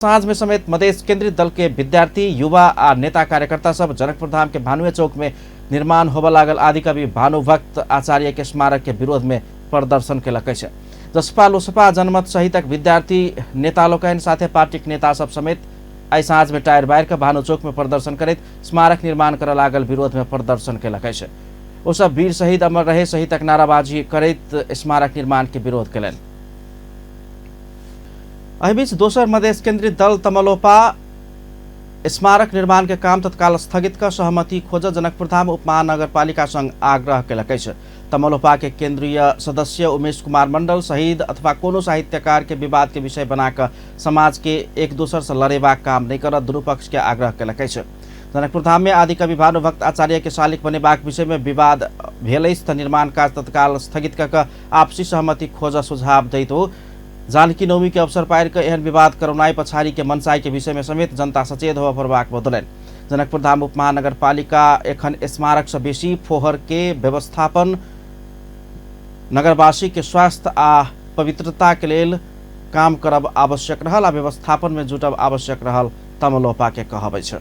साँझ में समेत मधेश केंद्रित दल के विद्यार्थी, युवा आ नेता कार्यकर्ता सब जनकपुरधाम के भानुए चौक में निर्माण होबय लागल आदिकवि भानुभक्त आचार्य के स्मारक के विरोध में प्रदर्शन केलक अछि। जसपा लोसपा जनमत सहितक विद्यार्थी नेता लोकनि साथे पार्टीक नेता सब समेत आइ साँझ में टायर बारि कऽ भानु चौक में प्रदर्शन करैत स्मारक निर्माण करऽ लागल विरोध में प्रदर्शन केलक अछि। ओ सब वीर शहीद अमर रहे सहितक नाराबाजी करैत स्मारक निर्माण के विरोध केलनि। एहि बीच दोसर मधेश केंद्रित दल तमलोपा स्मारक निर्माण के काम तत्काल स्थगित कऽ सहमति खोज जनकपुरधाम उपमहानगरपालिका संग आग्रह केलक अछि। तमलोपा के केंद्रीय सदस्य उमेश कुमार मंडल शहीद अथवा कोनो साहित्यकार के विवाद के विषय बनाकर समाज के एक दोसर से लड़ेबाक काम नहीं करत दुनू पक्ष के आग्रह केलक अछि। जनकपुरधाम में आदिकवि भानुभक्त आचार्य के शालिक बनेबाक विषय में विवाद भेल अछि तऽ निर्माण कार्य तत्काल स्थगित कऽ कऽ आपसी सहमति खोज सुझाव दैत हो। जानकी नवमी के अवसर पारि कऽ एहन विवाद करौनाइ पछाड़ी के मनसाई के विषय में समेत जनता सचेत होबय पड़बाक बतौलनि। जनकपुरधाम उपमहानगरपालिका एखन स्मारक से बेसी फोहर के व्यवस्थापन, नगरवासी के स्वास्थ्य आ पवित्रता के लेल काम करब आवश्यक रहल आ व्यवस्थापन में जुटब आवश्यक रहल तमलोपा के कहब अछि।